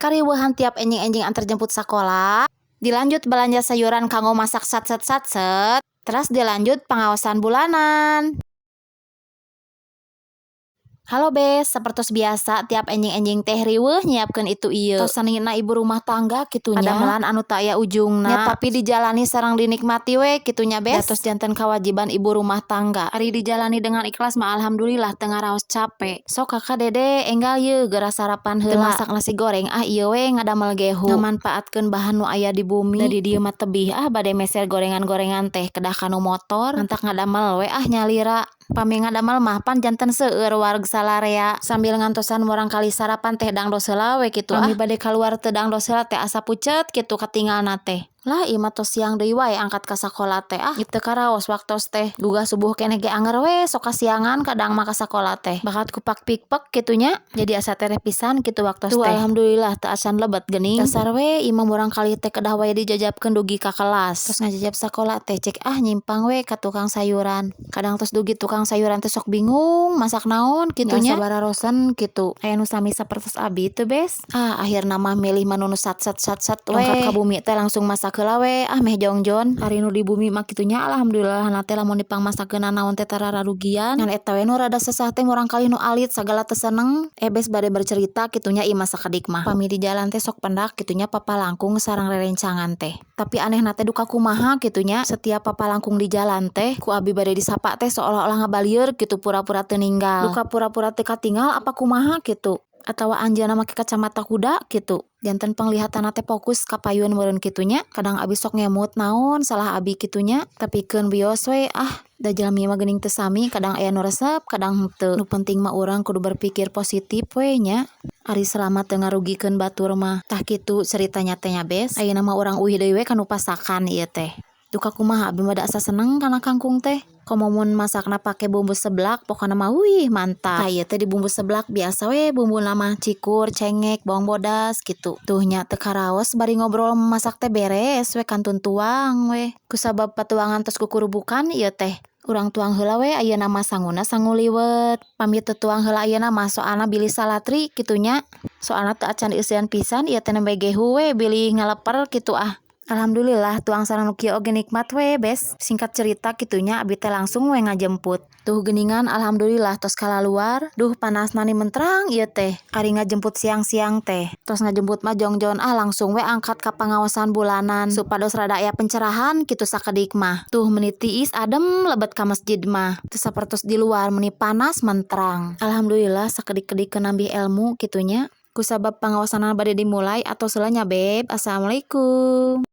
Kariweuhan tiap enjing-enjing antar jemput sakola. Dilanjut belanja sayuran kanggo masak satset satset. Terus dilanjut pengaosan bulanan. Halo, Bes, sapertos biasa tiap enjing-enjing teh riweuh nyiapkeun itu ieu. Tos senina ibu rumah tangga kitu nya. Padamelan anu teu aya ujungna. Nya, tapi dijalani sareng dinikmati we kitu nya, Bes. Da tos janten kewajiban ibu rumah tangga. Ari dijalani dengan ikhlas mah alhamdulillah teu ngaraos cape. Sok, Kakak, Dede, enggal yeuh geura sarapan heula. Teu masak nasi goreng ah, ieu we ngadamel gehu. Ngamanfaatkeun bahan nu aya di bumi. Da di dieu mah tebih ah bade meser gorengan-gorengan teh kedah kanu motor. Matak ngadamel we ah nyalira. Pami ngadamel mah pan janten seueur wareg salarea. Sambil ngantosan murangkalih sarapan teh dangdos heula we kitu ah. Pami bade kaluar teu dangdos heula teh asa pucet kitu katingalna teh. Lah, ieu mah tos siang deui wae angkat ka sakola teh ah. Teu karaos waktos teh. Gugah subuh keneh ge anger we sok kasiangan kadang mah ka sakola teh. Bakat ku pak pikpek kitu nya. Jadi asa tereh pisan kitu waktos teh. Alhamdulillah teu acan lebet geuning. Dasar we ieu mah murangkalih teh kedah wae dijajabkeun dugi ka kelas. Tos ngajajab sakola teh cek ah nyimpang we ka tukang sayuran. Kadang tos dugi tukang sayuran teh sok bingung masak naon kitu nya. Asa bararosen kitu. Aya nu sami sapertos abi teu, Bes? Ah, akhirna mah milih menu nu satset satset we. Dongkap ka bumi teh langsung masak heula we ah meh jongjon. Ari nu di bumi mah kitu nya, alhamdulillah na teh lamun dipangmasakeun nanaon teh tara rarugian. Ngan eta we nu rada sesah teh murangkalih nu alit sagala teu seneng. Eh, Bes, bade bercerita kitu nya, ieu mah sakedik mah. Pami di jalan teh sok pendak kitu nya papalangkung sareng rerencangan teh. Tapi anehna teh duka kumaha kitu nya, setiap papalangkung di jalan teh ku abi bade disapa teh seolah-olah ngabalieur kitu, pura-pura teu ninggal. Duka pura-pura teu katinggal apa kumaha kitu. Atawa anjeunna make kacamata kuda kitu. Janten penglihatanna teh fokus ka payun meureun kitu nya. Kadang abi sok ngemut naon salah abi kitu nya. Tapi keun bios we ah, da jalmi mah geuning teu sami, kadang aya nu resep kadang henteu. Nu penting mah urang kudu berpikir positif we nya. Ari selama teu ngarugikeun batur mah. Tah, kitu ceritanya teh nya, Bes. Ayeuna mah urang uih deui we kanu pasakan ieu teh. Duka kumaha abi mah da asa seneng kana kangkung teh. Komo mun masakna pake bumbu seblak, pokona mah wih, mantap. Tah, ieu teh dibumbu seblak biasa we bumbuna mah cikur, cengek, bawang bodas kitu. Tuh nya, teu karaos bari ngobrol masak teh beres we kantun tuang we. Kusabab patuangan tos kukurubukan ieu teh. Urang tuang heula we ayeuna mah sanguna sangu liwet. Pami teu tuang heula ayeuna mah soalna bilih salatri kitu nya. Soalna teu acan dieusian pisan ieu teh, nembe gehu we bilih ngaleper kitu ah. Alhamdulillah tuang sareng nu kieu oge nikmat we, Bes. Singkat cerita kitu nya, abi teh langsung we ngajemput. Tuh geuningan, alhamdulillah tos kalaluar. Duh, panasna ni menterang ieu teh. Ari ngajemput siang-siang teh. Tos ngajemput mah jongjon ah langsung we angkat ka pangaosan bulanan supados rada aya pencerahan kitu sakedik mah. Tuh, meuni tiis adem lebet ka masjid mah. Teu sapertos di luar meuni panas menterang. Alhamdulillah sakedik-kedik nambih ilmu kitu nya. Kusabab pangaosanna bade dimulai atos heula nya, Beb. Assalamualaikum.